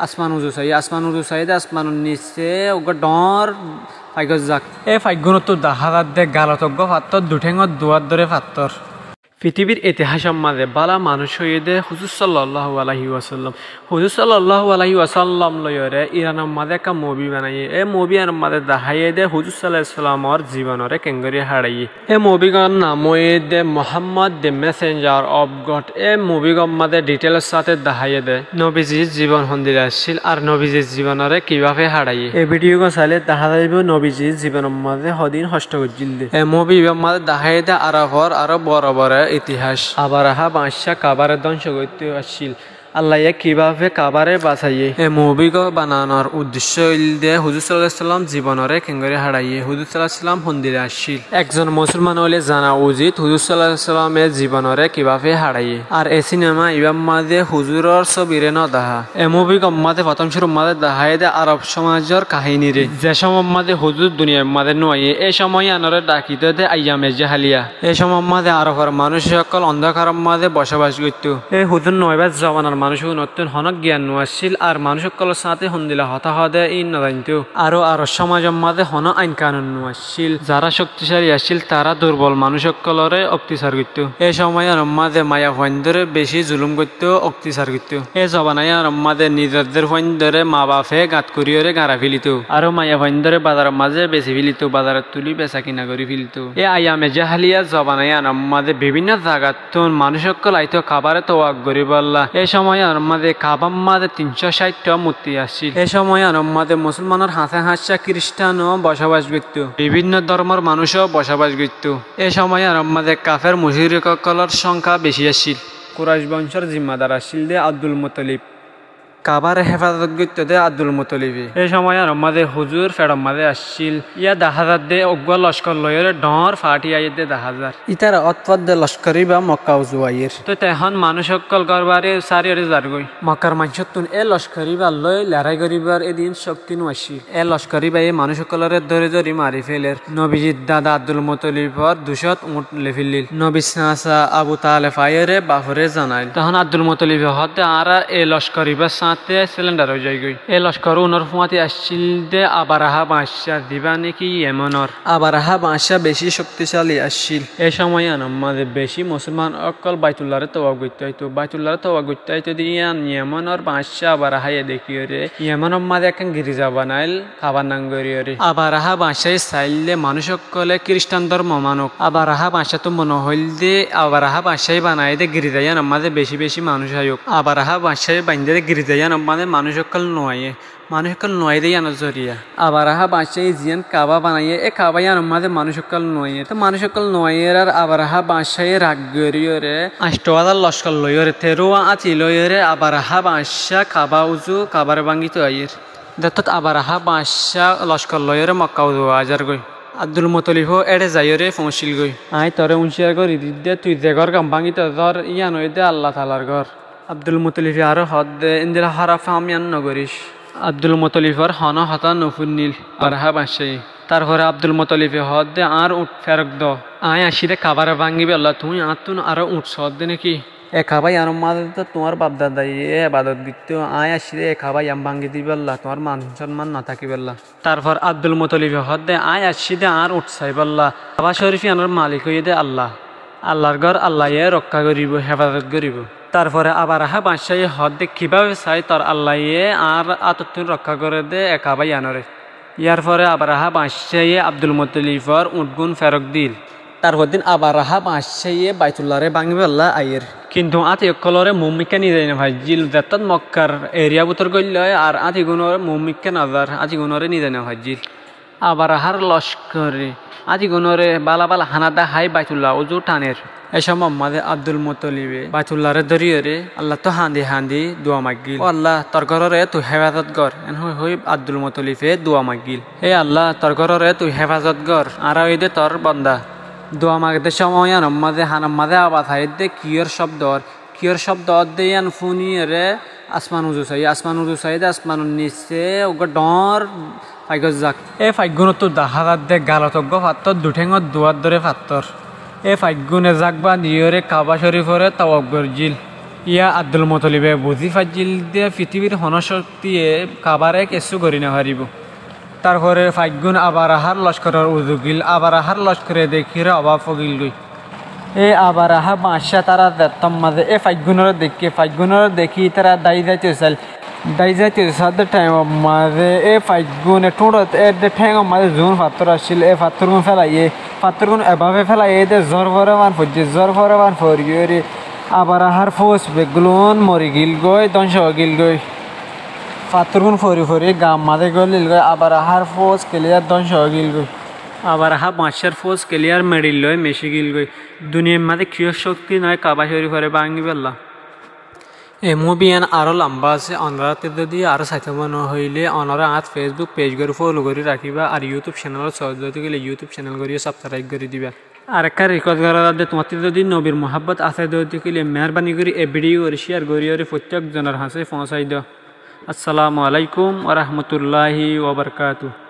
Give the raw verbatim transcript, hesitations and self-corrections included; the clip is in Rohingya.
Asman uzu saiyé, asman uzu saiyé dé asmanor nise uggúa dhoóñr faigór zak. É faiggunóttu daházar dé galot uggúa fattór, dui théngot duwár dóre fattór. Fitibir itihásor mazé bála manúic óiye dé huzur sallallahu alaihi wasallam. Huzur sallallahu alaihi wasallam loiyóre Iranor mazé ekkán muvi banaiyé. É muvi iyanor mazé daháiye dé huzur sallallahu alaihi wasallamor zibonoré kengorí haçaiyé. É muvi gán nam óiye dé Muhammad the Messenger of God. É muvi gán mazé dhithéilor sáñte daháiye dé nobizir zibon hondila accíl ar nobizir zibonoré kibáfe haçaiyé. É vidiyo gán sailé dahá zaibóu nobizir zibonor mazé hodin hoctho goijjíl dé. É muvi ibár mazé daháiye dé Arofor aró boro boro itihás. Abarahá baccá Kabáre dóngco goittó accíl. Allaye kibáfe Kabáre basaiyé. É muvi gán bananor uddecco óilde huzur sallallahu alaihi wasallam zibonoré kengorí haçaiyé, huzur sallallahu alaihi wasallam hondila accíl. Ekzon musolman óile zana ucit huzur sallallahu alaihi wasallame zibonoré kibáfe haçaiyé. Ar é sinema ibár mazé huzuror sóbiré nodahá. É muvi gán mazé fottóm cúrur mazé daháiye dé Arof cómazor kahiniré. Ze cómor mazé huzur duniyair mazé nuaiyé, é cómor iyanoré dhakitó dé aiyame jahaliya. É cómor mazé Arofor manúic ókkol ondókaror mazé bocóbac goittó. É huzur nuaibár zobanar manúic unottún honó giyan nuaccíl ar manúic ókkolor sáñte hondila hotá hoó dé íin nozaintó. Aró Arof cómazor mazé honó ain kanun nuaccíl. Zará cókticáli accíl tará durbol manúic ókkoloré oktisar goittó. É cómor iyanor mazé maiyafuaindóre bicí zulúm goittó, oktisar goittó. É zobana iyanor mazé nizor zerfuaindóre mabafe gat goríyoré gañrai félito. Aró maiyafuaindóre bazaror mazé besi félito, bazarot tulí besakina gorí félito. É aiyame jahaliya zobana iyanor mazé bibínno zagattún manúic ókkol aitó Kabáre towaf goríbolla. É cómor iyanor mazé Kabár mazé tin có cáiththwá murti accíl. É cómor iyanor mazé musolmanor hañsé hañccá kiristano bocóbac goittó. Bibínno dórmor manúicó bocóbac goittó. É cómor iyanor mazé kafer mucírik ókkolor cóngka bicí accíl. Kuraic boncór zimmadar accíl dé Abdul Mutolib. Kabáre héfazot goittó dé Abdul Mutolibe. É cómor iyanor mazé huzur feçor mazé accíl. Yá daházar dé uggúa lockor loiyóre dhoóñr faáthi aiyé dé daházar. Ítara ótfat dé lockor íba Mokka uzu aiyér. Tói tehón manúic ókkol górbari sáriyoré zargói. Mokkar maincóttun é lockor íbar lói lerái goríbar édin cókti nuaccíl. É lockor íbaye manúic ókkolóre dóri dóri mari féler. Nobizir dada Abdul Mutolibor ducót uñth leféillíl. Nobir sasa Abu Taleb aiyóre baforé zanail. Tohón Abdul Mutolibe hoódde, añára e lockor ibár sáñte silendar ói zaigói. E lockor unór fúañti accíl dé Abarahá baccá, zibá néki Yemenor. Abarahá baccá bicí cókticáli accíl. E cómoi yíanor mazé bicí musolman ókkol Baitullaré towaf goittó aitó. Baitullaré towaf goittó aitó dé yían Yemenor baccá Abaraháye dekíyoré Yemenor mazé ekkán giriza banail. Kabar nam goríyoré. Abarahá baccáye sailde manúic ókkolé kiristán dórmo manók. Abarahá baccáttu mone hoilde Abarahá baccáye banaiyé dé giriza yíanor mazé bicí bicí manúic aiyók. Abarahá baccáye baindé dé giriza yíanor mazé manúic ókkol nuaiyé. Manúic ókkol nuaiyé dé yíanor zoriya. Abarahá baccáye ziyán Kabá banaiyé, é Kabá yíanor mazé manúic ókkol nuaiyé. Tó manúic ókkol nuaiyér ar Abarahá baccáye rak goríyoré añctho házar lockor loiyóre, teró áñti loiyóre Abarahá baccá Kabá uzu Kabáre báñgito aiyér. Dettót Abarahá baccá lockor loiyóre Mokka uzu aizargói. Abdul Mutolifó éçe zaiyóre foóñsilgói. Aññí toré úñciyar gorí didde, tui ze górgan báñgito zor, yían óilde Allatalar gór. Abdul Mutolife aró hoódde, éndila hóraf ham yían nogoríc. Abdul Mutolifor honó hotá nofúinníl Abarahá baccáye. Tarfore Abdul Mutolife hoódde, añár uñth férot do. Aññí aiccí dé Kabáre báñgibólla, tuñí añáttun aró uñth soódde néki? E Kabá yíanor mazé tó tuáñr bafdadaye ebadot goittó, aññí aiccí dé e Kabá yían báñgi dibólla, tuáñr man sómman notákibólla. Tarfor Abdul Mutolife hoódde, aññí aiccí dé añár uñth saibólla. Kabá córif yíanor malik óiye dé Alla. Allar gór Allaye rokká goríbou, hefazot goríbou. Tarfore Abarahá baccáye hoódde, kibáfe sai tor Allaye añár átottún rokká goré dé e Kabá yíanoré? Yárfore Abarahá baccáye Abdul Mutolifor uñthgún férot diíl. Tarfordin Abarahá baccáye Baitullaré báñgibólla aiyér. Kintu áñti ókkolóre muúmikká nizai nofaijjíl. Zettót Mokkar eriya bútor góillai ar áñtigúnoré muúmikká nozar, áñtigúnoré nizai nofaijjíl. Abarahár lockore áñtigúnoré bála bála hána dahái Baitulla uzu thaner. E cómor mazé Abdul Mutolibe Baitullaré dóriyoré Allattú hañdi hañdi dua maiggíl. Ó Alla, tor góroré tui hefazot gor, en hoi hoi Abdul Mutolife dua maiggíl. Hé Alla, tor góroré tui hefazot gor, añára óiye dé tor bonda. Dua magedde cómoi yíanor mazé hanor mazé abas aiyér dé kiyór cóbdo ór. Kiyór cóbdo ódde yían fúniyoré asman uzu saiyé, asman uzu saiyé dé asmanor nise uggúa dhoóñr faigór zak. É faiggunóttu daházar dé galot uggúa fattór, dui théngot duwár dóre fattór. É faiggúne zak bañdíyoré Kabá córiforé tawaf goijjíl. Yá Abdul Mutolibe buzí faijjíl de fitibir honó cóktiye Kabare kessú gorí nofaribóu. Tarfore faigún Abarahár lockoror uzu gil, Abarahár lockore dekíyore obaf ói gilgói. E Abarahá baccá tará zettór mazé e faigúnoré deikké, faigúnoré dekí tará dái zaitou sail. Dái zaitou sádde thaimor mazé e faigúne thúñçot edde théngor mazé zuún fattór accíl, e fattór gún félaiye, fattór gún ebáfe félaiye de zór fore báan foijjé, zór fore báan foriyóre Abarahár fóus beggún mori gilgói, dónco ói gilgói. Fattór gún fori fori gaar mazé góli gilgói, Abarahár fóus keliyar dónco ói gilgói. Abarahá baccár fóus keliyar meçi loi mecí gilgói. Duniyair mazé kiyó cókti nái Kaba Córiforé báñgibólla. E muvi yían aró lamba asé, onoráttu zodi aró saitó mone hoilé onorá añár Facebook page gorí follow gorí rakíba, ar YouTube channel ot sóo zodi óile YouTube channel gorí subscribe gorí diba. Ar ekkán request gorá zadde, tuáñttú zodi nobir muhábbot asé zodi óile meérbani gorí e video gorí share gorí foittók zonor hañsé foóñsai do. Assalamu alaikum wa rahmatullahi wa barakatuhu.